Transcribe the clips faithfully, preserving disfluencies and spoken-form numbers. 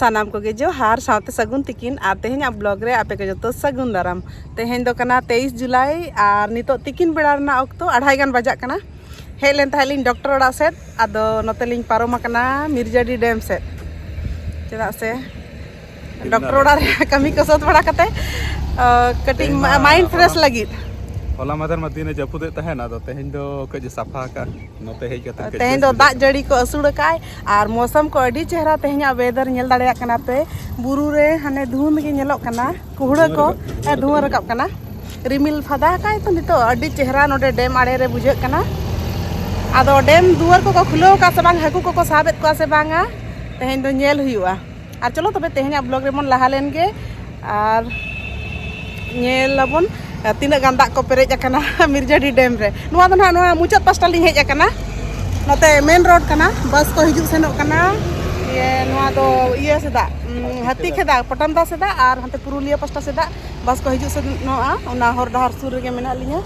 ᱥᱟᱱᱟᱢ ᱠᱚᱜᱮ ᱡᱚᱦᱟᱨ, ᱥᱟᱶᱛᱮ ᱥᱟᱹᱜᱩᱱ ᱛᱤᱠᱤᱱ᱾ ᱟᱨ ᱛᱮᱦᱮᱧᱟᱜ ᱵᱞᱚᱜ ᱨᱮ ᱟᱯᱮ ᱠᱚ ᱡᱚᱛᱚ ᱥᱟᱹᱜᱩᱱ ᱫᱟᱨᱟᱢ᱾ ᱛᱮᱦᱮᱧ ᱫᱚ ᱠᱟᱱᱟ ᱛᱮᱭᱤᱥ ᱡᱩᱞᱟᱭ ᱟᱨ ᱱᱤᱛᱚᱜ ᱛᱤᱠᱤᱱ ᱵᱮᱲᱟ ᱨᱮᱱᱟᱜ ᱚᱠᱛᱚ ᱟᱲᱦᱟᱭ ᱜᱟᱱ ᱵᱟᱡᱟᱜ ᱠᱟᱱᱟ᱾ ᱦᱮᱡ ᱞᱮᱱ ᱛᱟᱦᱮᱸᱫ ᱞᱤᱧ ᱰᱚᱠᱴᱚᱨ ᱚᱲᱟᱜ ᱥᱮᱫ, ᱟᱫᱚ ᱱᱚᱛᱮ ᱞᱤᱧ ᱯᱟᱨᱚᱢ ᱟᱠᱟᱱᱟ ᱢᱤᱨᱡᱟᱰᱤ ᱰᱮᱢ ᱥᱮᱫ, ᱪᱮᱫᱟᱜ ᱥᱮ ᱰᱚᱠᱴᱚᱨ ᱚᱲᱟᱜ ᱨᱮ ᱠᱟᱹᱢᱤ ᱠᱚ ᱥᱟᱹᱛ ᱵᱟᱲᱟ ᱠᱟᱛᱮ, ᱟ, ᱠᱟᱹᱴᱤᱡ ᱛᱮᱦᱮᱧ ᱢᱟ ᱢᱟᱭᱤᱱᱰ ᱯᱷᱨᱮᱥ ᱦᱚᱞᱟ ᱞᱟᱹᱜᱤᱫ᱾ ᱦᱚᱞᱟ ᱢᱟᱫᱷᱮᱨ ᱢᱟ ᱫᱤᱱᱮ ᱡᱟᱹᱯᱩᱫᱮᱫ ᱛᱟᱦᱮᱸᱱ, ᱟᱫᱚ ᱛᱮᱦᱮᱧ ᱫᱚ ᱠᱟᱹᱡ ᱮ ᱥᱟᱯᱷᱟ ᱟᱠᱟᱫ᱾ ᱱᱚᱛᱮ ᱦᱮᱡ ᱠᱟᱛᱮ ᱠᱟᱹᱡ ᱛᱮᱦᱮᱧ ᱵᱮᱥ ᱫᱚ ᱫᱟᱜ ᱵᱩᱡᱷᱟᱹᱜ ᱡᱟᱹᱲᱤ ᱠᱚ ᱟᱹᱥᱩᱲ ᱟᱠᱟᱫ ᱟᱨ ᱢᱳᱥᱚᱢ ᱠᱚ ᱟᱹᱰᱤ ᱪᱮᱦᱨᱟ᱾ ᱛᱮᱦᱮᱧᱟᱜ ᱣᱮᱫᱟᱨ ᱧᱮᱞ ᱫᱟᱲᱮᱭᱟᱜ ᱠᱟᱱᱟ ᱯᱮ, ᱵᱩᱨᱩ ᱨᱮ ᱦᱟᱱᱮ ᱫᱷᱩᱸᱫ ᱜᱮ ᱧᱮᱞᱚᱜ ᱠᱟᱱᱟ, ᱠᱩᱦᱲᱟᱹ ᱫᱷᱩᱸᱣᱟᱹ ᱠᱚ ᱨᱟᱠᱟᱵ, ᱮ, ᱫᱷᱩᱸᱣᱟᱹ ᱫᱷᱩᱸᱣᱟᱹ ᱨᱟᱠᱟᱵ ᱨᱟᱠᱟᱵ ᱠᱟᱱᱟ᱾ ᱨᱤᱢᱤᱞ ᱯᱷᱟᱫᱟ ᱟᱠᱟᱫ ᱛᱚ ᱱᱤᱛᱚᱜ ᱟᱹᱰᱤ ᱪᱮᱦᱨᱟ ᱱᱚᱰᱮ ᱰᱮᱢ ᱟᱲᱮ ᱨᱮ ᱵᱩᱡᱷᱟᱹᱜ ᱠᱟᱱᱟ᱾ ᱟᱫᱚ ᱰᱮᱢ ᱫᱩᱣᱟᱹᱨ ᱠᱚᱠᱚ ᱠᱷᱩᱞᱟᱹᱣ ᱟᱠᱟᱫ ᱥᱮ ᱵᱟᱝ, ᱦᱟᱹᱠᱩ ᱠᱚᱠᱚ ᱥᱟᱵᱮᱫ ᱠᱚᱣᱟ ᱥᱮ ᱵᱟᱝᱟ, ᱛᱮᱦᱮᱧ ᱫᱚ ᱧᱮᱞ ᱦᱩᱭᱩᱜᱼᱟ᱾ ᱟᱨ ᱪᱚᱞᱚ ᱛᱚᱵᱮ ᱛᱮᱦᱮᱧᱟᱜ ᱵᱞᱚᱜ ᱨᱮᱵᱚᱱ ᱞᱟᱦᱟ ᱞᱮᱱ ᱜᱮ ᱟᱨ ᱧᱮᱞ ᱟᱵᱚᱱ, ᱟ, ᱛᱤᱱᱟᱹᱜ ᱜᱟᱱ ᱫᱟᱜ ᱠᱚ ᱯᱮᱨᱮᱡ ᱟᱠᱟᱱᱟ ᱢᱤᱨᱡᱟᱰᱤ ᱰᱮᱢ ᱨᱮ᱾ ᱱᱚᱣᱟ ᱫᱚ ᱱᱟᱦᱟᱜ ᱱᱚᱣᱟ ᱢᱩᱪᱟᱹᱫ ᱯᱟᱥᱴᱟ ᱞᱤᱧ ᱦᱮᱡ ᱟᱠᱟᱱᱟ, ᱱᱚᱛᱮ ᱢᱮᱱ ᱨᱳᱰ ᱠᱟᱱᱟ, ᱵᱟᱥ ᱠᱚ ᱦᱤᱡᱩᱜ ᱥᱮᱱᱚᱜ ᱠᱟᱱᱟ᱾ ᱤᱭᱟᱹ, ᱱᱚᱣᱟ ᱫᱚ ᱤᱭᱟᱹ ᱥᱮᱫᱟᱜ, ᱩᱢ, ᱦᱟᱹᱛᱤ ᱠᱷᱮᱫᱟ, ᱯᱚᱴᱟᱢᱫᱟ ᱥᱮᱫᱟᱜ ᱟᱨ ᱦᱟᱱᱛᱮ ᱯᱩᱨᱩᱞᱤᱭᱟᱹ ᱯᱟᱥᱴᱟ ᱥᱮᱫᱟᱜ ᱵᱟᱥ ᱠᱚ ᱦᱤᱡᱩᱜ ᱥᱮᱱᱚᱜᱼᱟ᱾ ᱚᱱᱟ ᱦᱚᱨ ᱰᱟᱦᱟᱨ ᱥᱩᱨ ᱨᱮᱜᱮ ᱢᱮᱱᱟᱜ ᱞᱤᱧᱟᱹ᱾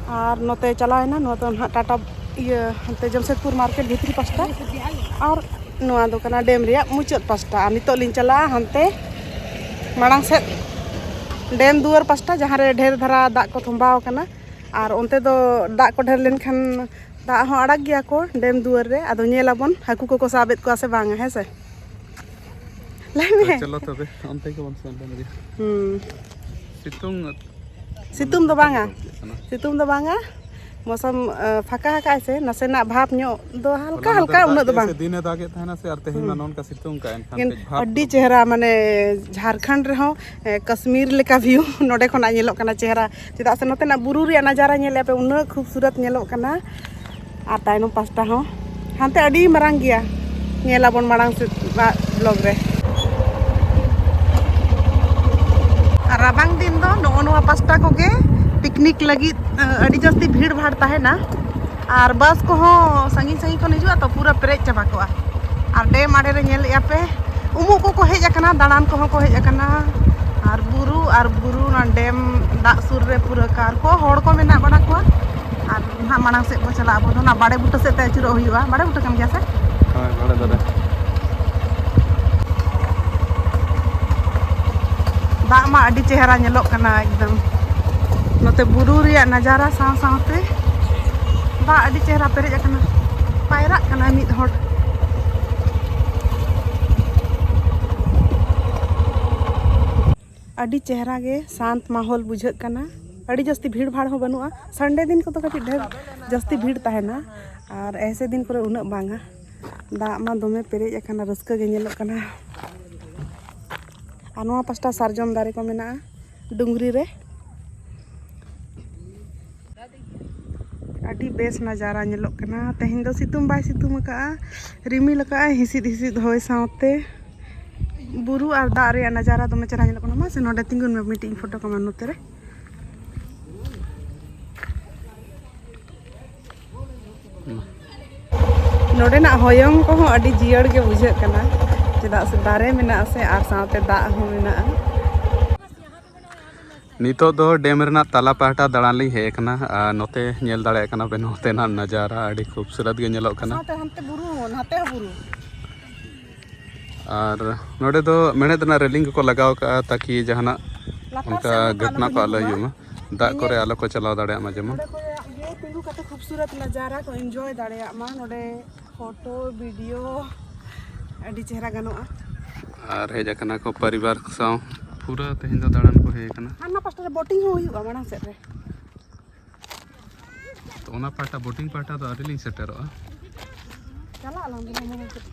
ᱟᱨ ᱱᱚᱛᱮ ᱪᱟᱞᱟᱣᱮᱱᱟ, ᱱᱚᱣᱟ ᱫᱚ ᱱᱟᱦᱟᱜ ᱴᱟᱴᱟ ᱤᱭᱟᱹ ᱦᱟᱱᱛᱮ ᱡᱟᱢᱥᱮᱫᱽᱯᱩᱨ ᱢᱟᱨᱠᱮᱴ ᱵᱷᱤᱛᱨᱤ ᱯᱟᱥᱴᱟ᱾ ᱟᱨ ᱱᱚᱣᱟ ᱫᱚ ᱠᱟᱱᱟ ᱰᱮᱢ ᱨᱮᱭᱟᱜ ᱢᱩᱪᱟᱹᱫ ᱯᱟᱥᱴᱟ᱾ ᱟᱨ ᱱᱤᱛᱚᱜ ᱞᱤᱧ ᱪᱟᱞᱟᱜᱼᱟ ᱦᱟᱱᱛᱮ ᱢᱟᱲᱟᱝ ᱥᱮᱫ, ᱰᱮᱢ ᱫᱩᱣᱟᱹᱨ ᱯᱟᱥᱴᱟ, ᱡᱟᱦᱟᱸ ᱨᱮ ᱰᱷᱮᱨ ᱫᱷᱟᱨᱟ ᱫᱟᱜ ᱠᱚ ᱛᱚᱸᱵᱟᱣ ᱟᱠᱟᱱᱟ᱾ ᱟᱨ ᱚᱱᱛᱮ ᱫᱚ ᱫᱟᱜ ᱠᱚ ᱰᱷᱮᱨ ᱞᱮᱱᱠᱷᱟᱱ ᱫᱟᱜ ᱦᱚᱸ ᱟᱲᱟᱜ ᱜᱮᱭᱟ ᱠᱚ ᱰᱮᱢ ᱫᱩᱣᱟᱹᱨ ᱨᱮ᱾ ᱟᱫᱚ ᱧᱮᱞ ᱟᱵᱚᱱ ᱦᱟᱹᱠᱩ ᱠᱚᱠᱚ ᱥᱟᱵᱮᱫ ᱠᱚᱣᱟ ᱥᱮ ᱵᱟᱝᱟ, ᱦᱮᱸ ᱥᱮ? ᱞᱟᱹᱭ ᱢᱮ᱾ ᱪᱚᱞᱚ ᱛᱚᱵᱮ, ᱚᱱᱛᱮ ᱜᱮᱵᱚᱱ ᱥᱮᱱ ᱞᱮᱱ ᱜᱮ᱾ ᱦᱩᱸ᱾ ᱥᱤᱛᱩᱝ ᱥᱤᱛᱩᱝ ᱫᱚ ᱵᱟᱝᱟ᱾ ᱵᱩᱡᱷᱟᱹᱜ ᱠᱟᱱᱟ᱾ ᱥᱤᱛᱩᱝ ᱫᱚ ᱵᱟᱝᱟ᱾ ᱢᱳᱥᱚᱢ, ᱟ, ᱯᱷᱟᱸᱠᱟ ᱟᱠᱟᱫ ᱟᱭ ᱥᱮ, ᱱᱟᱥᱮᱱᱟᱜ ᱵᱷᱟᱵᱽ ᱧᱚᱜ ᱫᱚ ᱦᱟᱞᱠᱟ ᱦᱚᱞᱟ ᱦᱟᱞᱠᱟ, ᱢᱟᱫᱷᱮᱨ ᱩᱱᱟᱹᱜ ᱫᱚ ᱫᱟᱜ ᱠᱮᱫ ᱵᱟᱝ᱾ ᱥᱮ, ᱫᱤᱱᱮ ᱫᱟᱜᱮᱫ ᱛᱟᱦᱮᱱᱟ ᱥᱮ, ᱟᱨ ᱛᱮᱦᱮᱧ ᱢᱟ ᱦᱩᱸ᱾ ᱱᱚᱝᱠᱟ ᱥᱤᱛᱩᱝ ᱠᱟᱜᱼᱟ, ᱮᱱᱠᱷᱟᱱ ᱠᱟᱹᱡ ᱵᱷᱟᱵᱽ ᱟᱹᱰᱤ ᱠᱚᱫᱚ ᱪᱮᱦᱨᱟ, ᱢᱟᱱᱮ ᱡᱷᱟᱲᱠᱷᱚᱸᱰ ᱨᱮᱦᱚᱸ, ᱮ, ᱠᱟᱥᱢᱤᱨ ᱞᱮᱠᱟ ᱵᱷᱤᱭᱩ ᱱᱚᱰᱮ ᱠᱷᱚᱱᱟᱜ ᱧᱮᱞᱚᱜ ᱠᱟᱱᱟ ᱪᱮᱦᱨᱟ᱾ ᱪᱮᱫᱟᱜ ᱥᱮ ᱱᱚᱛᱮᱱᱟᱜ ᱵᱩᱨᱩ ᱨᱮᱭᱟᱜ ᱱᱟᱡᱟᱨᱟ ᱧᱮᱞᱮᱫᱼᱟ ᱯᱮ, ᱩᱱᱟᱹᱜ ᱠᱷᱩᱵᱥᱩᱨᱚᱛ ᱧᱮᱞᱚᱜ ᱠᱟᱱᱟ᱾ ᱟᱨ ᱛᱟᱭᱱᱚᱢ ᱯᱟᱥᱴᱟ ᱦᱚᱸ ᱦᱟᱱᱛᱮ ᱟᱹᱰᱤ ᱢᱟᱨᱟᱝ ᱜᱮᱭᱟ, ᱧᱮᱞ ᱟᱵᱚᱱ ᱢᱟᱲᱟᱝ ᱥᱮᱫ ᱵᱞᱚᱜ ᱨᱮ᱾ ᱟᱨ ᱨᱟᱵᱟᱝ ᱫᱤᱱ ᱫᱚ ᱱᱚᱜᱼᱚ ᱱᱚᱣᱟ ᱯᱟᱥᱴᱟ ᱠᱚᱜᱮ ᱯᱤᱠᱱᱤᱠ ᱞᱟᱹᱜᱤᱫ, ᱟᱹᱰᱤ ᱡᱟᱹᱥᱛᱤ ᱵᱷᱤᱲ ᱵᱷᱟᱲ ᱛᱟᱦᱮᱱᱟ᱾ ᱟᱨ ᱵᱟᱥ ᱠᱚᱦᱚᱸ ᱥᱟᱺᱜᱤᱧ ᱥᱟᱺᱜᱤᱧ ᱠᱷᱚᱱ ᱦᱤᱡᱩᱜᱼᱟ ᱛᱚ, ᱯᱩᱨᱟᱹ ᱯᱮᱨᱮᱡ ᱪᱟᱵᱟ ᱠᱚᱜᱼᱟ᱾ ᱟᱨ ᱰᱮᱢ ᱟᱲᱮ ᱨᱮ ᱧᱮᱞᱮᱫᱼᱟ ᱯᱮ, ᱩᱢᱩᱜ ᱠᱚᱠᱚ ᱦᱮᱡ ᱟᱠᱟᱱᱟ, ᱫᱟᱬᱟᱱ ᱠᱚᱦᱚᱸ ᱠᱚ ᱦᱮᱡ ᱟᱠᱟᱱᱟ᱾ ᱟᱨ ᱵᱩᱨᱩ, ᱟᱨ ᱵᱩᱨᱩ ᱚᱱᱟ ᱰᱮᱢ ᱫᱟᱜ ᱥᱩᱨ ᱨᱮ ᱯᱩᱨᱟᱹ ᱠᱟᱨ ᱠᱚ, ᱦᱚᱲ ᱠᱚ ᱢᱮᱱᱟᱜ ᱵᱟᱲᱟ ᱠᱚᱣᱟ᱾ ᱟᱨ ᱱᱟᱦᱟᱜ ᱢᱟᱲᱟᱝ ᱥᱮᱫ ᱵᱚ ᱪᱟᱞᱟᱜᱼᱟ, ᱟᱵᱚ ᱫᱚ ᱚᱱᱟ ᱵᱟᱲᱮ ᱵᱩᱴᱟᱹ ᱥᱮᱫ ᱛᱮ ᱟᱹᱪᱩᱨᱚᱜ ᱦᱩᱭᱩᱜᱼᱟ᱾ ᱵᱟᱲᱮ ᱵᱩᱴᱟᱹ ᱠᱟᱱ ᱜᱮᱭᱟ ᱥᱮ? ᱦᱳᱭ, ᱵᱟᱲᱮ ᱫᱟᱨᱮ᱾ ᱫᱟᱜ ᱢᱟ ᱟᱹᱰᱤ ᱪᱮᱦᱨᱟ ᱧᱮᱞᱚᱜ ᱠᱟᱱᱟ ᱮᱠᱫᱚᱢ᱾ ᱱᱚᱛᱮ ᱵᱩᱨᱩ ᱨᱮᱭᱟᱜ ᱱᱟᱡᱟᱨᱟ ᱥᱟᱶ ᱥᱟᱶᱛᱮ ᱫᱟᱜ ᱟᱹᱰᱤ ᱪᱮᱦᱨᱟ ᱯᱮᱨᱮᱡ ᱟᱠᱟᱱᱟ᱾ ᱯᱟᱭᱨᱟᱜ ᱠᱟᱱᱟᱭ ᱢᱤᱫ ᱦᱚᱲ᱾ ᱟᱹᱰᱤ ᱪᱮᱦᱨᱟ ᱜᱮ ᱥᱟᱱᱛ ᱢᱟᱦᱚᱞ ᱵᱩᱡᱷᱟᱹᱜ ᱠᱟᱱᱟ᱾ ᱟᱹᱰᱤ ᱡᱟᱹᱥᱛᱤ ᱵᱷᱤᱲ ᱵᱷᱟᱲ ᱦᱚᱸ ᱵᱟᱹᱱᱩᱜᱼᱟ᱾ ᱥᱟᱱᱰᱮ ᱫᱤᱱ ᱠᱚᱫᱚ ᱠᱟᱹᱴᱤᱡ ᱰᱷᱮᱨ ᱡᱟᱹᱥᱛᱤ ᱵᱷᱤᱲ ᱛᱟᱦᱮᱱᱟ, ᱟᱨ ᱮᱭᱥᱮ ᱫᱤᱱ ᱠᱚᱨᱮ ᱩᱱᱟᱹᱜ ᱵᱟᱝᱟ᱾ ᱫᱟᱜ ᱢᱟ ᱫᱚᱢᱮ ᱯᱮᱨᱮᱡ ᱟᱠᱟᱱᱟ, ᱨᱟᱹᱥᱠᱟᱹ ᱜᱮ ᱧᱮᱞᱚᱜ ᱠᱟᱱᱟ᱾ ᱟᱨ ᱱᱚᱣᱟ ᱯᱟᱥᱴᱟ ᱥᱟᱨᱡᱚᱢ ᱫᱟᱨᱮ ᱠᱚ ᱢᱮᱱᱟᱜᱼᱟ ᱰᱩᱝᱨᱤ ᱨᱮ᱾ ᱟᱹᱰᱤ ᱵᱮᱥ ᱱᱟᱡᱟᱨᱟ ᱧᱮᱞᱚᱜ ᱠᱟᱱᱟ᱾ ᱛᱮᱦᱮᱧ ᱫᱚ ᱥᱤᱛᱩᱝ ᱵᱟᱭ ᱥᱤᱛᱩᱝ ᱟᱠᱟᱫᱼᱟ, ᱨᱤᱢᱤᱞ ᱟᱠᱟᱫᱼᱟᱭ ᱦᱤᱸᱥᱤᱫ ᱦᱤᱸᱥᱤᱫ ᱦᱚᱭ ᱥᱟᱶᱛᱮ᱾ ᱵᱩᱨᱩ ᱟᱨ ᱫᱟᱜ ᱨᱮᱭᱟᱜ ᱱᱟᱡᱟᱨᱟ ᱫᱚᱢᱮ ᱪᱮᱦᱨᱟ ᱧᱮᱞᱚᱜ ᱠᱟᱱᱟ᱾ ᱢᱟᱥᱮ ᱱᱚᱰᱮ ᱛᱤᱸᱜᱩᱱ ᱢᱮ, ᱢᱤᱫᱴᱤᱡ ᱤᱧ ᱯᱷᱳᱴᱳ ᱠᱟᱢᱟ ᱱᱚᱛᱮ ᱨᱮ᱾ ᱱᱚᱰᱮᱱᱟᱜ ᱦᱚᱭᱚᱝ ᱠᱚᱦᱚᱸ ᱟᱹᱰᱤ ᱡᱤᱭᱟᱹᱲ ᱜᱮ ᱵᱩᱡᱷᱟᱹᱜ ᱠᱟᱱᱟ, ᱪᱮᱫᱟᱜ ᱥᱮ ᱫᱟᱨᱮ ᱢᱮᱱᱟᱜᱼᱟ ᱥᱮ, ᱟᱨ ᱥᱟᱶᱛᱮ ᱫᱟᱜ ᱦᱚᱸ ᱢᱮᱱᱟᱜᱼᱟ᱾ ᱱᱤᱛᱚᱜ ᱫᱚ ᱰᱮᱢ ᱨᱮᱱᱟᱜ ᱛᱟᱞᱟ ᱯᱟᱦᱴᱟ ᱫᱟᱬᱟᱱ ᱞᱤᱧ ᱦᱮᱡ ᱟᱠᱟᱱᱟ᱾ ᱟᱨ ᱱᱚᱛᱮ ᱧᱮᱞ ᱫᱟᱲᱮᱭᱟᱜ ᱠᱟᱱᱟ ᱵᱮᱱ, ᱱᱚᱛᱮᱱᱟᱜ ᱱᱟᱡᱟᱨᱟ ᱟᱹᱰᱤ ᱠᱷᱩᱵᱥᱩᱨᱚᱛ ᱜᱮ ᱧᱮᱞᱚᱜ ᱠᱟᱱᱟ᱾ ᱥᱟᱶᱛᱮ ᱦᱟᱱᱛᱮ ᱵᱩᱨᱩ ᱦᱚᱸ, ᱱᱟᱛᱮ ᱦᱚᱸ ᱵᱩᱨᱩ᱾ ᱟᱨ ᱱᱚᱰᱮ ᱫᱚ ᱢᱮᱬᱦᱮᱫ ᱨᱮᱱᱟᱜ ᱨᱮᱞᱤᱝ ᱠᱚᱠᱚ ᱞᱟᱜᱟᱣ ᱠᱟᱜᱼᱟ, ᱛᱟᱠᱤ ᱡᱟᱦᱟᱱᱟᱜ ᱞᱟᱛᱟᱨ ᱚᱱᱠᱟ ᱥᱮᱫ ᱠᱷᱚᱱ ᱫᱚ ᱜᱷᱚᱴᱚᱱᱟ ᱠᱚ ᱟᱞᱚ ᱟᱞᱚ ᱦᱩᱭᱩᱜ ᱢᱟ᱾ ᱦᱩᱭᱩᱜ ᱢᱟ᱾ ᱫᱟᱜ ᱠᱚᱨᱮ ᱧᱮᱧᱮᱞ ᱟᱞᱚ ᱠᱚ ᱪᱟᱞᱟᱣ ᱫᱟᱲᱮᱭᱟᱜ ᱢᱟ ᱡᱮᱢᱚᱱ᱾ ᱱᱚᱰᱮ ᱠᱷᱚᱱᱟᱜ ᱜᱮ ᱛᱤᱸᱜᱩ ᱠᱟᱛᱮ ᱠᱷᱩᱵᱥᱩᱨᱚᱛ ᱱᱟᱡᱟᱨᱟ ᱠᱚ ᱮᱱᱡᱚᱭ ᱫᱟᱲᱮᱭᱟᱜ ᱢᱟ᱾ ᱱᱚᱰᱮ ᱯᱷᱳᱴᱳ, ᱵᱷᱤᱰᱤᱭᱳ ᱟᱹᱰᱤ ᱪᱮᱦᱨᱟ ᱜᱟᱱᱚᱜᱼᱟ᱾ ᱟᱨ ᱦᱮᱡ ᱟᱠᱟᱱᱟ ᱠᱚ ᱯᱚᱨᱤᱵᱟᱨ ᱥᱟᱶ᱾ ᱯᱩᱨᱟᱹ ᱛᱮᱦᱮᱧ ᱫᱚ ᱫᱟᱬᱟᱱ ᱠᱚ ᱦᱮᱡ ᱟᱠᱟᱱᱟ᱾ ᱦᱟᱱᱟ ᱯᱟᱥᱴᱟ ᱨᱮ ᱵᱳᱴᱤᱝ ᱦᱚᱸ ᱦᱩᱭᱩᱜᱼᱟ ᱢᱟᱲᱟᱝ ᱥᱮᱫ ᱨᱮ᱾ ᱛᱚ ᱚᱱᱟ ᱯᱟᱦᱴᱟ, ᱵᱳᱴᱤᱝ ᱯᱟᱦᱴᱟ ᱫᱚ ᱟᱹᱣᱨᱤ ᱞᱤᱧ ᱥᱮᱴᱮᱨᱚᱜᱼᱟ᱾ ᱪᱟᱞᱟᱜ ᱟᱞᱟᱝ ᱫᱚ ᱢᱟᱲᱟᱝ ᱥᱮᱫ᱾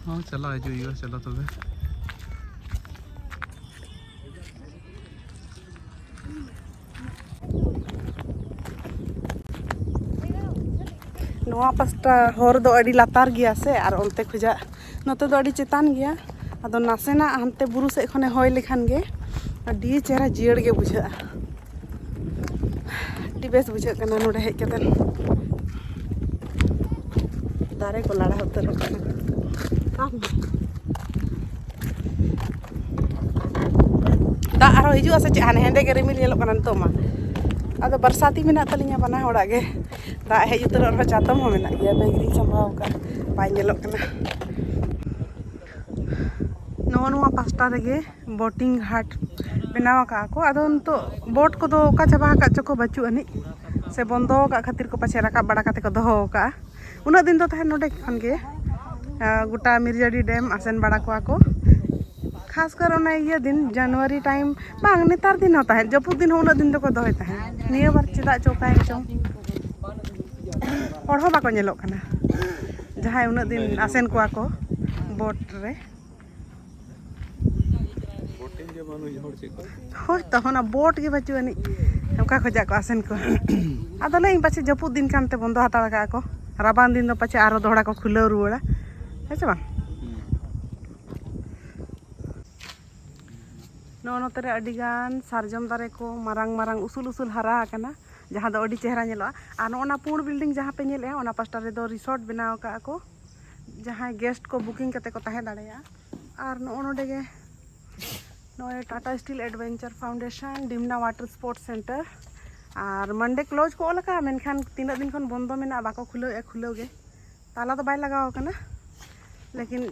ᱦᱚᱸ, ᱪᱟᱞᱟᱣ ᱦᱤᱡᱩᱜ ᱦᱩᱭᱩᱜᱼᱟ᱾ ᱪᱚᱞᱚ ᱛᱚᱵᱮ᱾ ᱱᱚᱣᱟ ᱯᱟᱥᱴᱟ ᱦᱚᱨ ᱫᱚ ᱟᱹᱰᱤ ᱞᱟᱛᱟᱨ ᱜᱮᱭᱟ ᱥᱮ, ᱟᱨ ᱚᱱᱛᱮ ᱠᱷᱚᱡᱟᱜ ᱱᱚᱛᱮ ᱫᱚ ᱟᱹᱰᱤ ᱪᱮᱛᱟᱱ ᱜᱮᱭᱟ᱾ ᱟᱫᱚ ᱱᱟᱥᱮᱱᱟᱜ ᱦᱟᱱᱛᱮ ᱵᱩᱨᱩ ᱥᱮᱫ ᱠᱷᱚᱱᱮ ᱦᱚᱭ ᱞᱮᱠᱷᱟᱱ ᱜᱮ ᱟᱹᱰᱤ ᱪᱮᱦᱨᱟ ᱡᱤᱭᱟᱹᱲ ᱜᱮ ᱵᱩᱡᱷᱟᱹᱜᱼᱟ᱾ ᱟᱹᱰᱤ ᱵᱮᱥ ᱵᱩᱡᱷᱟᱹᱜ ᱠᱟᱱᱟ ᱱᱚᱰᱮ ᱦᱮᱡ ᱠᱟᱛᱮ᱾ ᱫᱟᱨᱮ ᱠᱚ ᱞᱟᱲᱟ ᱩᱛᱟᱹᱨᱚᱜ ᱠᱟᱱᱟ᱾ ᱫᱟᱜ ᱟᱨᱦᱚᱸ ᱦᱤᱡᱩᱜᱼᱟ ᱥᱮ ᱪᱮᱫ? ᱦᱟᱱᱮ ᱦᱮᱸᱫᱮ ᱜᱮ ᱨᱤᱢᱤᱞ ᱧᱮᱞᱚᱜ ᱠᱟᱱᱟ ᱱᱤᱛᱚᱜ ᱢᱟ᱾ ᱟᱫᱚ ᱵᱟᱨᱥᱟᱛᱤ ᱢᱮᱱᱟᱜ ᱛᱟᱹᱞᱤᱧᱟ ᱵᱟᱱᱟ ᱦᱚᱲᱟᱜ ᱜᱮ᱾ ᱫᱟᱜ ᱦᱮᱡ ᱩᱛᱟᱹᱨᱚᱜ ᱨᱮᱦᱚᱸ ᱪᱟᱛᱚᱢ ᱦᱚᱸ ᱢᱮᱱᱟᱜ ᱜᱮᱭᱟ, ᱵᱮᱜᱽ ᱨᱤᱧ ᱥᱟᱢᱵᱟᱣ ᱟᱠᱟᱫ, ᱵᱟᱭ ᱧᱮᱞᱚᱜ ᱠᱟᱱᱟ᱾ ᱱᱚᱜᱼᱚ ᱱᱚᱣᱟ ᱯᱟᱥᱴᱟ ᱨᱮᱜᱮ ᱵᱳᱴᱤᱝ ᱜᱷᱟᱴ ᱵᱮᱱᱟᱣ ᱟᱠᱟᱫᱼᱟ ᱠᱚ᱾ ᱟᱫᱚ ᱱᱤᱛᱚᱜ ᱵᱳᱴ ᱠᱚᱫᱚ ᱚᱠᱟ ᱪᱟᱵᱟ ᱟᱠᱟᱫ ᱪᱚᱠᱚ, ᱵᱟᱹᱪᱩᱜ ᱟᱹᱱᱤᱡ, ᱥᱮ ᱵᱚᱱᱫᱚ ᱟᱠᱟᱫ ᱠᱷᱟᱹᱛᱤᱨ ᱠᱚ ᱯᱟᱪᱷᱮ ᱨᱟᱠᱟᱵ ᱵᱟᱲᱟ ᱠᱟᱛᱮ ᱠᱚ ᱫᱚᱦᱚ ᱟᱠᱟᱫᱼᱟ᱾ ᱩᱱᱟᱹᱜ ᱫᱤᱱ ᱫᱚ ᱛᱟᱦᱮᱸᱫ ᱱᱚᱰᱮ ᱠᱷᱚᱱ ᱜᱮ, ᱟᱸ, ᱜᱚᱴᱟ ᱢᱤᱨᱡᱟᱹᱰᱤ ᱰᱮᱢ ᱟᱥᱮᱱ ᱵᱟᱲᱟ ᱠᱚᱣᱟ ᱠᱚ᱾ ᱠᱷᱟᱥ ᱠᱟᱨ ᱚᱱᱟ ᱤᱭᱟᱹ ᱫᱤᱱ, ᱡᱟᱱᱩᱣᱟᱨᱤ ᱴᱟᱭᱤᱢ, ᱵᱟᱝ, ᱱᱮᱛᱟᱨ ᱫᱤᱱ ᱦᱚᱸ ᱛᱟᱦᱮᱸᱫ, ᱡᱟᱹᱯᱩᱫ ᱫᱤᱱ ᱦᱚᱸ ᱩᱱᱟᱹᱜ ᱫᱤᱱ ᱫᱚᱠᱚ ᱫᱚᱦᱚᱭ ᱛᱟᱦᱮᱸᱫ᱾ ᱱᱤᱭᱟᱹ ᱵᱟᱨ ᱪᱮᱫᱟᱜ ᱪᱚ ᱚᱠᱟᱭᱮᱱ ᱪᱚᱝ, ᱦᱚᱲ ᱦᱚᱸ ᱵᱟᱠᱚ ᱧᱮᱞᱚᱜ ᱠᱟᱱᱟ, ᱡᱟᱦᱟᱸᱭ ᱩᱱᱟᱹᱜ ᱫᱤᱱ ᱟᱥᱮᱱ ᱠᱚᱣᱟ ᱠᱚ ᱵᱳᱴ ᱨᱮ᱾ ᱵᱳᱴᱤᱝ ᱜᱮ ᱵᱟᱹᱱᱩᱜ ᱦᱚᱲ ᱪᱮᱫ ᱠᱚ᱾ ᱦᱳᱭ ᱛᱚ, ᱚᱱᱟ ᱵᱳᱴ ᱜᱮ ᱵᱟᱹᱪᱩᱜ ᱟᱹᱱᱤᱡ, ᱚᱠᱟ ᱠᱷᱚᱡᱟᱜ ᱠᱚ ᱟᱥᱮᱱ ᱠᱚᱣᱟ? ᱟᱫᱚ ᱞᱟᱹᱭᱟᱹᱧ ᱯᱟᱪᱷᱮ ᱡᱟᱹᱯᱩᱫ ᱫᱤᱱ ᱠᱟᱱᱛᱮ ᱵᱚᱱᱫᱚ ᱦᱟᱛᱟᱲ ᱠᱟᱜᱼᱟ ᱠᱚ, ᱨᱟᱵᱟᱝ ᱫᱤᱱ ᱫᱚ ᱯᱟᱪᱷᱮ ᱟᱨᱚ ᱫᱚᱦᱲᱟ ᱠᱚ ᱠᱷᱩᱞᱟᱹᱣ ᱨᱩᱣᱟᱹᱲᱟ, ᱦᱮᱸ ᱥᱮ ᱵᱟᱝ? ᱱᱚᱜᱼᱚ ᱱᱚᱛᱮ ᱨᱮ ᱟᱹᱰᱤ ᱜᱟᱱ ᱥᱟᱨᱡᱚᱢ ᱫᱟᱨᱮ ᱠᱚ ᱢᱟᱨᱟᱝ ᱢᱟᱨᱟᱝ ᱩᱥᱩᱞ ᱩᱥᱩᱞ ᱦᱟᱨᱟ ᱟᱠᱟᱱᱟ, ᱡᱟᱦᱟᱸ ᱫᱚ ᱟᱹᱰᱤ ᱪᱮᱦᱨᱟ ᱧᱮᱞᱚᱜᱼᱟ᱾ ᱟᱨ ᱱᱚᱜᱼᱚ ᱱᱟ ᱯᱩᱸᱰ ᱵᱤᱞᱰᱤᱝ ᱡᱟᱦᱟᱸ ᱯᱮ ᱧᱮᱞᱮᱜᱼᱟ, ᱚᱱᱟ ᱯᱟᱥᱴᱟ ᱨᱮᱫᱚ ᱨᱤᱥᱚᱨᱴ ᱵᱮᱱᱟᱣ ᱟᱠᱟᱫᱼᱟ ᱠᱚ, ᱡᱟᱦᱟᱸᱭ ᱜᱮᱥᱴ ᱠᱚ ᱵᱩᱠᱤᱝ ᱠᱟᱛᱮ ᱠᱚ ᱛᱟᱦᱮᱸ ᱫᱟᱲᱮᱭᱟᱜᱼᱟ᱾ ᱟᱨ ᱱᱚᱜᱼᱚ ᱱᱚᱰᱮ ᱜᱮ ᱱᱚᱜᱼᱚᱭ Tata steel adventure foundation Dimna water sports centre. ᱟᱨ ᱢᱟᱱᱰᱮ ᱠᱞᱳᱡᱽ ᱠᱚ ᱚᱞ ᱟᱠᱟᱫᱼᱟ, ᱢᱮᱱᱠᱷᱟᱱ ᱛᱤᱱᱟᱹᱜ ᱫᱤᱱ ᱠᱷᱚᱱ ᱵᱚᱱᱫᱚ ᱢᱮᱱᱟᱜᱼᱟ, ᱵᱟᱠᱚ ᱠᱷᱩᱞᱟᱹᱣᱮᱫᱼᱟ, ᱠᱷᱩᱞᱟᱹᱣ ᱜᱮ᱾ ᱛᱟᱞᱟ ᱫᱚ ᱵᱟᱭ ᱞᱟᱜᱟᱣ ᱟᱠᱟᱱᱟ, ᱞᱮᱠᱤᱱ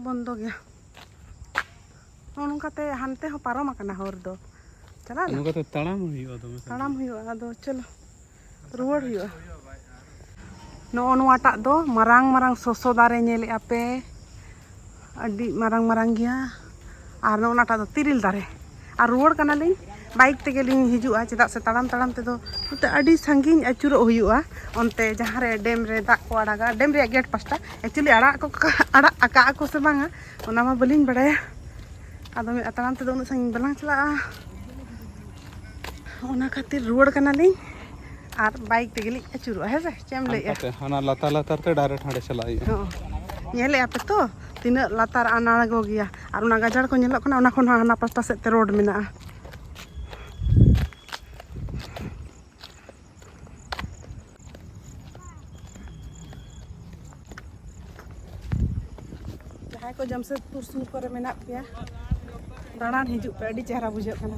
ᱵᱚᱱᱫᱚ ᱜᱮᱭᱟ᱾ ᱱᱚᱜᱼᱚ ᱱᱚᱝᱠᱟᱛᱮ ᱦᱟᱱᱛᱮ ᱦᱚᱸ ᱯᱟᱨᱚᱢ ᱟᱠᱟᱱᱟ ᱦᱚᱨ ᱫᱚ᱾ ᱪᱟᱞᱟᱜ ᱟᱞᱮ? ᱱᱚᱝᱠᱟᱛᱮ ᱛᱟᱲᱟᱢ ᱦᱩᱭᱩᱜᱼᱟ ᱫᱚᱢᱮ ᱥᱟᱺᱜᱤᱧ᱾ ᱛᱟᱲᱟᱢ ᱦᱩᱭᱩᱜᱼᱟ, ᱟᱫᱚ ᱪᱚᱞᱚ, ᱨᱩᱣᱟᱹᱲ ᱦᱩᱭᱩᱜᱼᱟ᱾ ᱱᱚᱜᱼᱚ ᱱᱚᱣᱟᱴᱟᱜ ᱫᱚ ᱢᱟᱨᱟᱝ ᱢᱟᱨᱟᱝ ᱥᱚᱥᱚ ᱫᱟᱨᱮ ᱧᱮᱞᱮᱫᱼᱟ ᱯᱮ, ᱟᱹᱰᱤ ᱢᱟᱨᱟᱝ ᱢᱟᱨᱟᱝ ᱜᱮᱭᱟ᱾ ᱟᱨ ᱱᱚᱜᱼᱚ ᱱᱟᱴᱟᱜ ᱫᱚ ᱛᱤᱨᱤᱞ ᱫᱟᱨᱮ᱾ ᱟᱨ ᱨᱩᱣᱟᱹᱲ ᱠᱟᱱᱟᱞᱤᱧ, ᱵᱟᱭᱤᱠ ᱛᱮᱜᱮᱞᱤᱧ ᱦᱤᱡᱩᱜᱼᱟ, ᱪᱮᱫᱟᱜ ᱥᱮ ᱛᱟᱲᱟᱢ ᱛᱟᱲᱟᱢ ᱛᱮᱫᱚ ᱱᱚᱛᱮ ᱟᱹᱰᱤ ᱥᱟᱺᱜᱤᱧ ᱟᱹᱪᱩᱨᱚᱜ ᱦᱩᱭᱩᱜᱼᱟ᱾ ᱚᱱᱛᱮ ᱡᱟᱦᱟᱸ ᱨᱮ ᱰᱮᱢ ᱨᱮ ᱫᱟᱜ ᱠᱚ ᱟᱲᱟᱜᱟ, ᱰᱮᱢ ᱨᱮᱭᱟᱜ ᱜᱮᱴ ᱯᱟᱥᱴᱟ, ᱮᱠᱪᱩᱭᱮᱞᱤ ᱟᱲᱟᱜ ᱠᱚ, ᱟᱲᱟᱜ ᱟᱠᱟᱜ ᱟᱠᱚ ᱥᱮ ᱵᱟᱝᱟ, ᱚᱱᱟ ᱢᱟ ᱵᱟᱹᱞᱤᱧ ᱵᱟᱲᱟᱭᱟ᱾ ᱟᱫᱚ ᱢᱮ-, ᱛᱟᱲᱟᱢ ᱛᱮᱫᱚ ᱩᱱᱟᱹᱜ ᱥᱟᱺᱜᱤᱧ ᱵᱟᱞᱟᱝ ᱪᱟᱞᱟᱜᱼᱟ, ᱚᱱᱟ ᱠᱷᱟᱹᱛᱤᱨ ᱨᱩᱣᱟᱹᱲ ᱠᱟᱱᱟᱞᱤᱧ᱾ ᱟᱨ ᱵᱟᱭᱤᱠ ᱛᱮᱜᱮᱞᱤᱧ ᱟᱹᱪᱩᱨᱚᱜᱼᱟ, ᱦᱮᱸ ᱥᱮ? ᱪᱮᱫ ᱮᱢ ᱞᱟᱹᱭᱮᱜᱼᱟ? ᱦᱟᱱᱠᱟᱛᱮ, ᱦᱟᱱᱟ ᱞᱟᱛᱟᱨ ᱞᱟᱛᱟᱨ ᱛᱮ ᱰᱟᱭᱨᱮᱠᱴ ᱦᱟᱸᱰᱮ ᱪᱟᱞᱟᱜ ᱦᱩᱭᱩᱜᱼᱟ᱾ ᱦᱚᱸ᱾ ᱧᱮᱞᱮᱜᱼᱟ ᱯᱮ ᱛᱚ, ᱛᱤᱱᱟᱹᱜ ᱞᱟᱛᱟᱨ ᱟᱨ ᱟᱬᱜᱚ ᱜᱮᱭᱟ᱾ ᱟᱨ ᱚᱱᱟ ᱜᱟᱡᱟᱲ ᱠᱚ ᱧᱮᱞᱚᱜ ᱠᱟᱱᱟ, ᱚᱱᱟ ᱠᱷᱚᱱ ᱦᱚᱸ ᱦᱟᱱᱟ ᱯᱟᱥᱴᱟ ᱥᱮᱫ ᱛᱮ ᱨᱳᱰ ᱢᱮᱱᱟᱜᱼᱟ᱾ ᱡᱟᱦᱟᱸᱭ ᱠᱚ ᱡᱟᱢᱥᱮᱫᱽᱯᱩᱨ ᱥᱩᱨ ᱠᱚᱨᱮ ᱢᱮᱱᱟᱜ ᱯᱮᱭᱟ, ᱫᱟᱬᱟᱱ ᱦᱤᱡᱩᱜ ᱯᱮ, ᱟᱹᱰᱤ ᱪᱮᱦᱨᱟ ᱵᱩᱡᱷᱟᱹᱜ ᱠᱟᱱᱟ᱾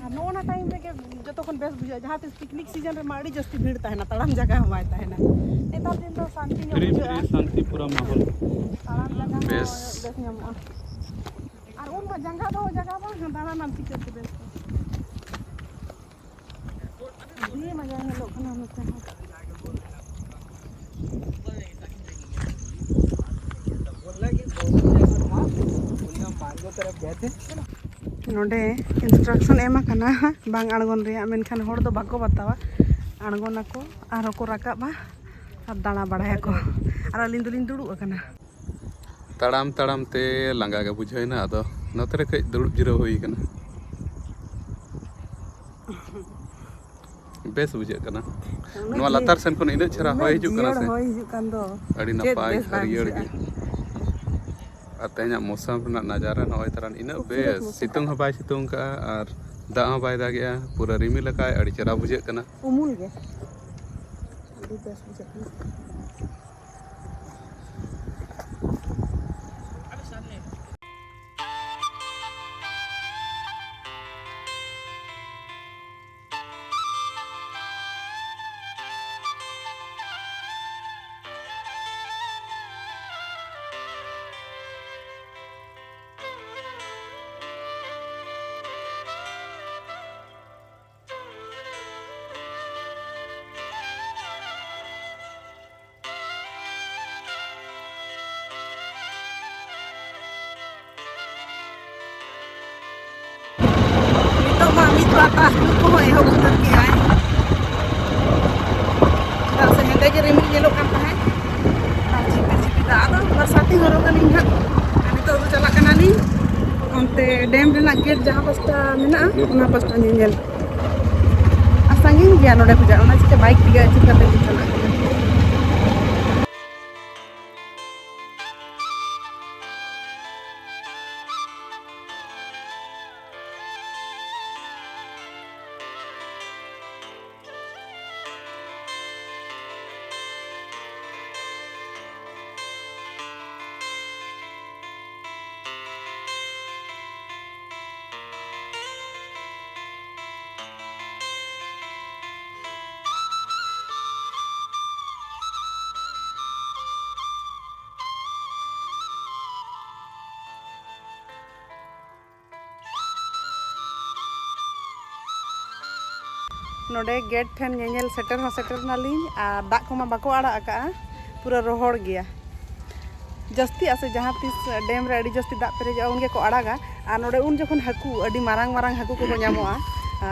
ᱟᱨ ᱱᱚᱜᱼᱚ ᱱᱟ ᱴᱟᱭᱤᱢ ᱨᱮᱜᱮ ᱡᱚᱛᱚ ᱠᱷᱚᱱ ᱵᱮᱥ ᱵᱩᱡᱷᱟᱹᱜᱼᱟ, ᱡᱟᱦᱟᱸ ᱛᱤᱥ ᱯᱤᱠᱱᱤᱠ ᱥᱤᱡᱚᱱ ᱨᱮᱢᱟ ᱟᱹᱰᱤ ᱡᱟᱹᱥᱛᱤ ᱵᱷᱤᱲ ᱛᱟᱦᱮᱱᱟ, ᱛᱟᱲᱟᱢ ᱡᱟᱭᱜᱟ ᱦᱚᱸ ᱵᱟᱭ ᱛᱟᱦᱮᱱᱟ᱾ ᱱᱮᱛᱟᱨ ᱫᱤᱱ ᱫᱚ ᱥᱟᱱᱛᱤ ᱧᱚᱜ ᱯᱷᱨᱤ ᱵᱩᱡᱷᱟᱹᱜᱼᱟ᱾ ᱯᱷᱨᱤ ᱥᱟᱱᱛᱤ ᱯᱩᱨᱟ ᱢᱟᱦᱚᱞ᱾ ᱛᱟᱲᱟᱢ ᱡᱟᱭᱜᱟ ᱦᱚᱸ ᱵᱮᱥ᱾ ᱵᱮᱥ ᱧᱟᱢᱚᱜᱼᱟ᱾ ᱟᱨ ᱩᱱ ᱢᱟ ᱡᱟᱸᱜᱟ ᱫᱚ ᱡᱟᱸᱜᱟ ᱵᱟᱝ ᱫᱟᱬᱟᱱᱟᱢ ᱪᱤᱠᱟᱹᱛᱮ ᱵᱮᱥ ᱛᱮ? ᱟᱹᱰᱤ ᱢᱚᱡᱟ ᱧᱮᱞᱚᱜ ᱠᱟᱱᱟ ᱱᱚᱛᱮ ᱦᱚᱸ᱾ ᱱᱚᱰᱮ instruction ᱮᱢ ᱟᱠᱟᱱᱟ ᱵᱟᱝ ᱟᱬᱜᱚᱱ ᱨᱮᱭᱟᱜ, ᱢᱮᱱᱠᱷᱟᱱ ᱦᱚᱲ ᱫᱚ ᱵᱟᱠᱚ ᱵᱟᱛᱟᱣᱟ, ᱟᱬᱜᱚᱱᱟᱠᱚ ᱟᱨᱦᱚᱸ ᱠᱚ ᱨᱟᱠᱟᱵᱼᱟ ᱟᱨ ᱫᱟᱬᱟ ᱵᱟᱲᱟᱭᱟᱠᱚ᱾ ᱟᱨ ᱟᱹᱞᱤᱧ ᱫᱚᱞᱤᱧ ᱫᱩᱲᱩᱵ ᱟᱠᱟᱱᱟ᱾ ᱛᱟᱲᱟᱢ ᱛᱟᱲᱟᱢ ᱛᱮ ᱞᱟᱸᱜᱟ ᱜᱮ ᱵᱩᱡᱷᱟᱹᱣᱮᱱᱟ, ᱟᱫᱚ ᱱᱚᱛᱮ ᱨᱮ ᱠᱟᱹᱡ ᱫᱩᱲᱩᱵ ᱡᱤᱨᱟᱹᱣ ᱦᱩᱭ ᱠᱟᱱᱟ᱾ ᱵᱮᱥ ᱵᱩᱡᱷᱟᱹᱜ ᱠᱟᱱᱟ᱾ ᱩᱱᱟᱹᱜ ᱱᱚᱣᱟ ᱡᱤᱭᱟᱹᱲ, ᱞᱟᱛᱟᱨ ᱥᱮᱱ ᱠᱷᱚᱱ ᱤᱱᱟᱹᱜ ᱪᱮᱦᱨᱟ ᱦᱚᱭ ᱩᱱᱟᱹᱜ ᱦᱤᱡᱩᱜ ᱠᱟᱱᱟ ᱡᱤᱭᱟᱹᱲ ᱥᱮ, ᱦᱚᱭ ᱦᱤᱡᱩᱜ ᱠᱟᱱ ᱫᱚ᱾ ᱟᱹᱰᱤ ᱪᱮᱫ ᱱᱟᱯᱟᱭ ᱵᱮᱥ ᱵᱟᱝ ᱦᱟᱹᱨᱭᱟᱹᱲ ᱜᱮ᱾ ᱵᱩᱡᱷᱟᱹᱜᱼᱟ? ᱟᱨ ᱛᱮᱦᱮᱧᱟᱜ ᱢᱳᱥᱟᱢ ᱨᱮᱱᱟᱜ ᱱᱟᱡᱟᱨᱟ ᱱᱚᱜᱼᱚᱭ ᱛᱟᱨᱟᱱ ᱤᱱᱟᱹᱜ ᱠᱷᱩᱵᱥᱩᱨᱚᱛ ᱵᱮᱥ, ᱢᱳᱥᱟᱢ᱾ ᱥᱤᱛᱩᱝ ᱦᱚᱸ ᱵᱟᱭ ᱥᱤᱛᱩᱝ ᱠᱟᱜᱼᱟ ᱟᱨ ᱫᱟᱜ ᱦᱚᱸ ᱵᱟᱭ ᱫᱟᱜᱮᱜᱼᱟ, ᱯᱩᱨᱟᱹ ᱨᱤᱢᱤᱞ ᱟᱠᱟᱭ, ᱟᱹᱰᱤ ᱪᱮᱦᱨᱟ ᱵᱩᱡᱷᱟᱹᱜ ᱠᱟᱱᱟ᱾ ᱩᱢᱩᱞ ᱜᱮ ᱟᱹᱰᱤ ᱵᱮᱥ ᱵᱩᱡᱷᱟᱹᱜ ᱠᱟᱱᱟ᱾ ᱱᱤᱛᱚᱜ ᱢᱟ ᱢᱤᱫ ᱯᱟᱦᱴᱟ ᱦᱟᱹᱠᱩ ᱠᱚᱦᱚᱸ ᱮᱦᱚᱵ ᱩᱛᱟᱹᱨ ᱠᱮᱜᱼᱟᱭ, ᱪᱮᱫᱟᱜ ᱥᱮ ᱦᱮᱸᱫᱮ ᱜᱮ ᱨᱤᱢᱤᱞ ᱧᱮᱞᱚᱜ ᱠᱟᱱ ᱛᱟᱦᱮᱸᱫ᱾ ᱟᱨ ᱡᱷᱤᱯᱤᱨ ᱡᱷᱤᱯᱤᱨ ᱫᱟᱜ ᱫᱚ ᱵᱟᱨᱥᱟᱛᱤ ᱦᱚᱨᱚᱜ ᱠᱟᱹᱞᱤᱧ ᱦᱟᱸᱜ᱾ ᱟᱨ ᱱᱤᱛᱚᱜ ᱫᱚ ᱪᱟᱞᱟᱜ ᱠᱟᱱᱟᱞᱤᱧ ᱚᱱᱛᱮ ᱰᱮᱢ ᱨᱮᱱᱟᱜ ᱜᱮᱴ ᱡᱟᱦᱟᱸ ᱯᱟᱥᱴᱟ ᱢᱮᱱᱟᱜᱼᱟ, ᱚᱱᱟ ᱯᱟᱥᱴᱟ ᱧᱮᱧᱮᱞ᱾ ᱟᱨ ᱥᱟᱺᱜᱤᱧ ᱜᱮᱭᱟ ᱱᱚᱰᱮ ᱠᱷᱚᱱᱟᱜ, ᱚᱱᱟ ᱪᱤᱠᱟᱹ ᱵᱟᱭᱤᱠ ᱛᱮᱜᱮ ᱟᱹᱪᱩᱨ ᱠᱟᱛᱮ ᱞᱤᱧ ᱪᱟᱞᱟᱜ ᱠᱟᱱᱟ᱾ ᱱᱚᱰᱮ ᱜᱮᱴ ᱴᱷᱮᱱ ᱧᱮᱧᱮᱞ ᱥᱮᱴᱮᱨ ᱦᱚᱸ ᱥᱮᱴᱮᱨ ᱱᱟᱞᱤᱧ, ᱟᱨ ᱫᱟᱜ ᱠᱚᱢᱟ ᱵᱟᱠᱚ ᱟᱲᱟᱜ ᱟᱠᱟᱜᱼᱟ, ᱯᱩᱨᱟᱹ ᱨᱚᱦᱚᱲ ᱜᱮᱭᱟ᱾ ᱡᱟᱹᱥᱛᱤ ᱟᱥᱮ ᱡᱟᱦᱟᱸ ᱛᱤᱥ ᱰᱮᱢ ᱨᱮ ᱟᱹᱰᱤ ᱡᱟᱹᱥᱛᱤ ᱫᱟᱜ ᱯᱮᱨᱮᱡᱚᱜᱼᱟ, ᱩᱱ ᱜᱮᱠᱚ ᱟᱲᱟᱜᱟ᱾ ᱟᱨ ᱱᱚᱰᱮ ᱩᱱ ᱡᱚᱠᱷᱚᱱ ᱦᱟᱹᱠᱩ, ᱟᱹᱰᱤ ᱢᱟᱨᱟᱝ ᱢᱟᱨᱟᱝ ᱦᱟᱹᱠᱩ ᱠᱚᱠᱚ ᱧᱟᱢᱚᱜᱼᱟ᱾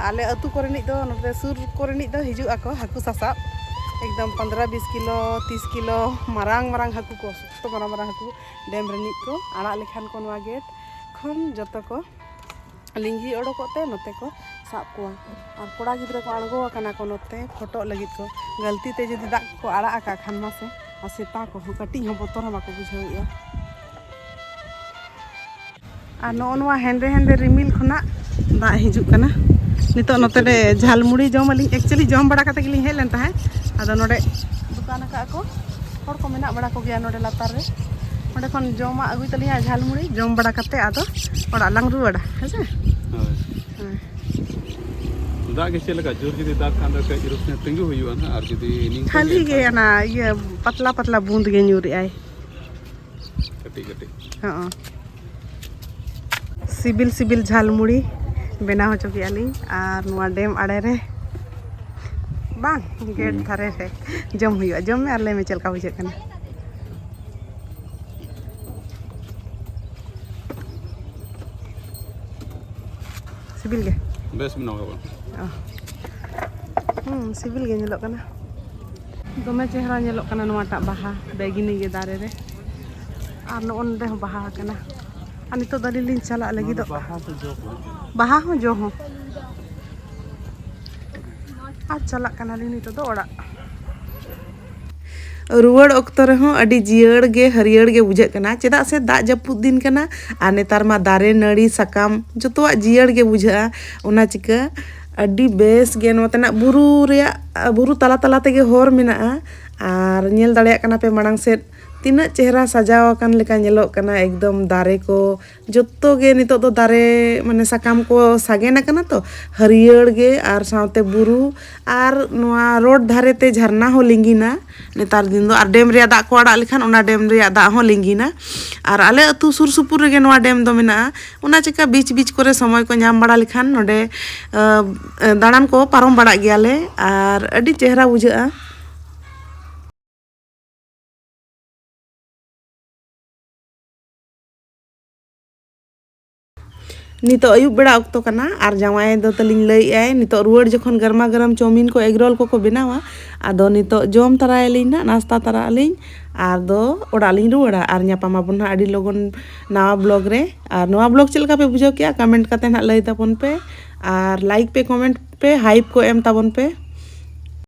ᱟᱞᱮ ᱟᱹᱛᱩ ᱠᱚᱨᱮᱱᱤᱡ ᱫᱚ, ᱱᱚᱛᱮ ᱥᱩᱨ ᱠᱚᱨᱮᱱᱤᱡ ᱫᱚ ᱦᱤᱡᱩᱜ ᱟᱠᱚ ᱦᱟᱹᱠᱩ ᱥᱟᱥᱟᱵ, ᱮᱠᱫᱚᱢ ᱯᱚᱱᱫᱽᱨᱚ ᱵᱤᱥ ᱠᱤᱞᱳ, ᱛᱤᱥ ᱠᱤᱞᱳ, ᱢᱟᱨᱟᱝ ᱢᱟᱨᱟᱝ ᱦᱟᱹᱠᱩ ᱠᱚ, ᱥᱚᱠᱛᱚ ᱢᱟᱨᱟᱝ ᱢᱟᱨᱟᱝ ᱦᱟᱹᱠᱩ ᱰᱮᱢ ᱨᱤᱱᱤᱡ ᱠᱚ ᱟᱲᱟᱜ ᱞᱮᱠᱷᱟᱱ ᱠᱚ ᱱᱚᱣᱟ ᱜᱮᱴ ᱠᱷᱚᱱ ᱡᱚᱛᱚ ᱠᱚ ᱞᱤᱸᱜᱤ ᱚᱰᱚᱠᱚᱜ ᱛᱮ ᱱᱚᱛᱮ ᱠᱚ ᱥᱟᱵ ᱠᱚᱣᱟ᱾ ᱟᱨ ᱠᱚᱲᱟ ᱜᱤᱫᱽᱨᱟᱹ ᱠᱚ ᱟᱬᱜᱚ ᱟᱠᱟᱱᱟ ᱠᱚ ᱱᱚᱛᱮ ᱯᱷᱚᱴᱚᱜ ᱞᱟᱹᱜᱤᱫ ᱠᱚ, ᱜᱟᱹᱞᱛᱤ ᱛᱮ ᱡᱩᱫᱤ ᱫᱟᱜ ᱠᱚ ᱟᱲᱟᱜ ᱟᱠᱟᱫ ᱠᱷᱟᱱ ᱢᱟᱥᱮ, ᱟᱨ ᱥᱮᱛᱟ ᱠᱚᱦᱚᱸ ᱠᱟᱹᱴᱤᱡ ᱦᱚᱸ ᱵᱚᱛᱚᱨ ᱦᱚᱸ ᱵᱟᱠᱚ ᱵᱩᱡᱷᱟᱹᱣᱮᱫᱼᱟ᱾ ᱟᱨ ᱱᱚᱜᱼᱚ ᱱᱚᱣᱟ ᱦᱮᱸᱫᱮ ᱦᱮᱸᱫᱮ ᱨᱤᱢᱤᱞ ᱠᱷᱚᱱᱟᱜ ᱫᱟᱜ ᱦᱤᱡᱩᱜ ᱠᱟᱱᱟ᱾ ᱱᱤᱛᱚᱜ ᱱᱚᱛᱮ ᱨᱮ ᱡᱷᱟᱞᱢᱩᱲᱤ ᱡᱚᱢ ᱟᱹᱞᱤᱧ, actually ᱡᱚᱢ ᱵᱟᱲᱟ ᱠᱟᱛᱮ ᱜᱮᱞᱤᱧ ᱦᱮᱡ ᱞᱮᱱ ᱛᱟᱦᱮᱸᱫ᱾ ᱟᱫᱚ ᱱᱚᱰᱮ ᱫᱚᱠᱟᱱ ᱟᱠᱟᱫ ᱠᱚ, ᱦᱚᱲ ᱠᱚ ᱢᱮᱱᱟᱜ ᱵᱟᱲᱟ ᱠᱚᱜᱮᱭᱟ ᱱᱚᱰᱮ ᱞᱟᱛᱟᱨ ᱨᱮ᱾ ᱚᱸᱰᱮ ᱠᱷᱚᱱ ᱡᱚᱢᱟᱜ ᱟᱹᱜᱩᱭ ᱛᱟᱞᱤᱧᱟ, ᱡᱷᱟᱞᱢᱩᱲᱤ ᱡᱚᱢ ᱵᱟᱲᱟ ᱠᱟᱛᱮ ᱟᱫᱚ ᱚᱲᱟᱜ ᱞᱟᱝ ᱨᱩᱣᱟᱹᱲᱟ, ᱦᱮᱸ ᱥᱮ? ᱦᱳᱭ᱾ ᱦᱮᱸ᱾ ᱫᱟᱜ ᱜᱮ ᱪᱮᱫ ᱞᱮᱠᱟ? ᱡᱳᱨ ᱡᱩᱫᱤ ᱫᱟᱜ ᱠᱷᱟᱱ ᱫᱚ ᱠᱟᱹᱡ ᱨᱩᱥᱱᱟᱹ ᱛᱤᱸᱜᱩ ᱦᱩᱭᱩᱜᱼᱟ ᱱᱟᱦᱟᱜ, ᱟᱨ ᱡᱩᱫᱤ ᱱᱤᱝᱠᱟᱹ ᱠᱷᱟᱹᱞᱤ ᱜᱮ ᱜᱮ ᱮᱱᱠᱷᱟᱱ ᱚᱱᱟ ᱤᱭᱟᱹ ᱯᱟᱛᱞᱟ ᱯᱟᱛᱞᱟ ᱵᱩᱸᱫ ᱜᱮ ᱧᱩᱨᱮᱜᱼᱟᱭ᱾ ᱠᱟᱹᱴᱤᱡ ᱠᱟᱹᱴᱤᱡ᱾ ᱦᱚᱸ᱾ ᱥᱤᱵᱤᱞ ᱥᱤᱵᱤᱞ ᱡᱷᱟᱞ ᱢᱩᱲᱤ ᱵᱮᱱᱟᱣ ᱦᱚᱪᱚ ᱠᱮᱜᱼᱟ ᱞᱤᱧ, ᱟᱨ ᱱᱚᱣᱟ ᱰᱮᱢ ᱟᱲᱮ ᱨᱮ ᱵᱟᱝ, ᱜᱮᱴ ᱦᱩᱸ᱾ ᱫᱷᱟᱨᱮ ᱨᱮ᱾ ᱡᱚᱢ ᱦᱩᱭᱩᱜᱼᱟ, ᱡᱚᱢ ᱢᱮ ᱟᱨ ᱞᱟᱹᱭ ᱢᱮ ᱪᱮᱫ ᱞᱮᱠᱟ ᱵᱩᱡᱷᱟᱹᱜ ᱠᱟᱱᱟ᱾ ᱥᱤᱵᱤᱞ ᱜᱮ? ᱵᱮᱥ ᱢᱮᱱᱟᱜᱼᱟ ᱵᱟᱵᱟ᱾ ᱚ᱾ ᱦᱩᱸ, ᱥᱤᱵᱤᱞ ᱜᱮ ᱧᱮᱞᱚᱜ ᱠᱟᱱᱟ᱾ ᱫᱚᱢᱮ ᱪᱮᱦᱨᱟ ᱧᱮᱞᱚᱜ ᱠᱟᱱᱟ ᱱᱚᱣᱟᱴᱟᱜ ᱵᱟᱦᱟ, ᱵᱮᱜᱤᱱᱤ ᱜᱮ ᱫᱟᱨᱮ ᱨᱮ᱾ ᱟᱨ ᱱᱚᱜᱼᱚ ᱱᱚᱰᱮ ᱦᱚᱸ ᱵᱟᱦᱟ ᱟᱠᱟᱱᱟ᱾ ᱟᱨ ᱱᱤᱛᱚᱜ ᱫᱚ ᱟᱹᱞᱤᱧ ᱞᱤᱧ ᱪᱟᱞᱟᱜ ᱞᱟᱹᱜᱤᱫᱚᱜ᱾ ᱵᱟᱦᱟ ᱥᱮ ᱡᱚ ᱠᱚ? ᱵᱟᱦᱟ ᱦᱚᱸ ᱡᱚ ᱦᱚᱸ᱾ ᱟᱨ ᱪᱟᱞᱟᱜ ᱠᱟᱱᱟᱞᱤᱧ ᱱᱤᱛᱚᱜ ᱫᱚ ᱚᱲᱟᱜ᱾ ᱨᱩᱣᱟᱹᱲ ᱚᱠᱛᱚ ᱨᱮᱦᱚᱸ ᱟᱹᱰᱤ ᱡᱤᱭᱟᱹᱲ ᱜᱮ, ᱦᱟᱹᱨᱭᱟᱹᱲ ᱜᱮ ᱵᱩᱡᱷᱟᱹᱜ ᱠᱟᱱᱟ, ᱪᱮᱫᱟᱜ ᱥᱮ ᱫᱟᱜ ᱡᱟᱹᱯᱩᱫ ᱫᱤᱱ ᱠᱟᱱᱟ᱾ ᱟᱨ ᱱᱮᱛᱟᱨ ᱢᱟ ᱫᱟᱨᱮ, ᱱᱟᱹᱲᱤ, ᱥᱟᱠᱟᱢ ᱡᱚᱛᱚᱣᱟᱜ ᱡᱤᱭᱟᱹᱲ ᱜᱮ ᱵᱩᱡᱷᱟᱹᱜᱼᱟ᱾ ᱚᱱᱟ ᱪᱤᱠᱟᱹ ᱟᱹᱰᱤ ᱵᱮᱥ ᱜᱮ ᱱᱚᱛᱮᱱᱟᱜ ᱵᱩᱨᱩ ᱨᱮᱭᱟᱜ, ᱵᱩᱨᱩ ᱛᱟᱞᱟ ᱛᱟᱞᱟ ᱛᱮᱜᱮ ᱦᱚᱨ ᱢᱮᱱᱟᱜᱼᱟ᱾ ᱟᱨ ᱧᱮᱞ ᱫᱟᱲᱮᱭᱟᱜ ᱠᱟᱱᱟ ᱯᱮ ᱢᱟᱲᱟᱝ ᱥᱮᱫ ᱛᱤᱱᱟᱹᱜ ᱪᱮᱦᱨᱟ ᱥᱟᱡᱟᱣ ᱟᱠᱟᱱ ᱞᱮᱠᱟ ᱧᱮᱞᱚᱜ ᱠᱟᱱᱟ, ᱮᱠᱫᱚᱢ ᱫᱟᱨᱮ ᱠᱚ ᱡᱚᱛᱚ ᱜᱮ ᱱᱤᱛᱚᱜ ᱫᱚ ᱫᱟᱨᱮ, ᱢᱟᱱᱮ, ᱥᱟᱠᱟᱢ ᱠᱚ ᱥᱟᱜᱮᱱ ᱟᱠᱟᱱᱟ ᱛᱚ, ᱦᱟᱹᱨᱭᱟᱹᱲ ᱜᱮ, ᱟᱨ ᱥᱟᱶᱛᱮ ᱵᱩᱨᱩ, ᱟᱨ ᱱᱚᱣᱟ ᱨᱳᱰ ᱫᱷᱟᱨᱮ ᱛᱮ ᱡᱷᱟᱨᱱᱟ ᱦᱚᱸ ᱞᱤᱸᱜᱤᱱᱟ ᱱᱮᱛᱟᱨ ᱫᱤᱱ ᱫᱚ᱾ ᱟᱨ ᱰᱮᱢ ᱨᱮᱭᱟᱜ ᱫᱟᱜ ᱠᱚ ᱟᱲᱟᱜ ᱞᱮᱠᱷᱟᱱ ᱚᱱᱟ ᱰᱮᱢ ᱨᱮᱭᱟᱜ ᱫᱟᱜ ᱦᱚᱸ ᱞᱤᱸᱜᱤᱱᱟ᱾ ᱟᱨ ᱟᱞᱮ ᱟᱹᱛᱩ ᱥᱩᱨ ᱥᱩᱯᱩᱨ ᱨᱮᱜᱮ ᱱᱚᱣᱟ ᱰᱮᱢ ᱫᱚ ᱢᱮᱱᱟᱜᱼᱟ, ᱚᱱᱟ ᱪᱮᱠᱟ ᱵᱤᱪ ᱵᱤᱪ ᱠᱚᱨᱮ ᱥᱚᱢᱚᱭ ᱠᱚ ᱧᱟᱢ ᱵᱟᱲᱟ ᱞᱮᱠᱷᱟᱱ ᱱᱚᱰᱮ, ᱟᱸ, ᱫᱟᱬᱟᱱ ᱠᱚ ᱯᱟᱨᱚᱢ ᱵᱟᱲᱟᱜ ᱜᱮᱭᱟᱞᱮ, ᱟᱨ ᱟᱹᱰᱤ ᱪᱮᱦᱨᱟ ᱵᱩᱡᱷᱟᱹᱜᱼᱟ᱾ ᱱᱤᱛᱚᱜ ᱟᱹᱭᱩᱵ ᱵᱮᱲᱟ ᱚᱠᱛᱚ ᱠᱟᱱᱟ, ᱟᱨ ᱡᱟᱶᱟᱭ ᱫᱚ ᱛᱟᱹᱞᱤᱧ ᱞᱟᱹᱭᱮᱫᱼᱟᱭ, ᱱᱤᱛᱚᱜ ᱨᱩᱣᱟᱹᱲ ᱡᱚᱠᱷᱚᱱ ᱜᱟᱨᱢᱟ ᱜᱟᱨᱟᱢ ᱪᱟᱣᱢᱤᱱ ᱠᱚ, ᱮᱜᱽᱨᱳᱞ ᱠᱚᱠᱚ ᱵᱮᱱᱟᱣᱟ, ᱟᱫᱚ ᱱᱤᱛᱚᱜ ᱡᱚᱢ ᱛᱟᱨᱟᱭᱟᱞᱤᱧ ᱱᱟᱜ, ᱱᱟᱥᱛᱟ ᱛᱟᱨᱟᱜ ᱟᱹᱞᱤᱧ, ᱟᱨ ᱫᱚ ᱚᱲᱟᱜ ᱞᱤᱧ ᱨᱩᱣᱟᱹᱲᱟ᱾ ᱟᱨ ᱧᱟᱯᱟᱢ ᱟᱵᱚᱱ ᱱᱟᱜ ᱟᱹᱰᱤ ᱞᱚᱜᱚᱱ ᱱᱟᱣᱟ ᱵᱞᱚᱜ ᱨᱮ᱾ ᱟᱨ ᱱᱚᱣᱟ ᱵᱞᱚᱜ ᱪᱮᱫ ᱞᱮᱠᱟ ᱯᱮ ᱵᱩᱡᱷᱟᱹᱣ ᱠᱮᱜᱼᱟ, ᱠᱚᱢᱮᱱᱴ ᱠᱟᱛᱮ ᱱᱟᱜ ᱞᱟᱹᱭ ᱛᱟᱵᱚᱱ ᱯᱮ, ᱟᱨ ᱞᱟᱭᱤᱠ ᱯᱮ, ᱠᱚᱢᱮᱱᱴ ᱯᱮ, ᱦᱟᱭᱤᱯ ᱠᱚ ᱮᱢ ᱛᱟᱵᱚᱱ ᱯᱮ᱾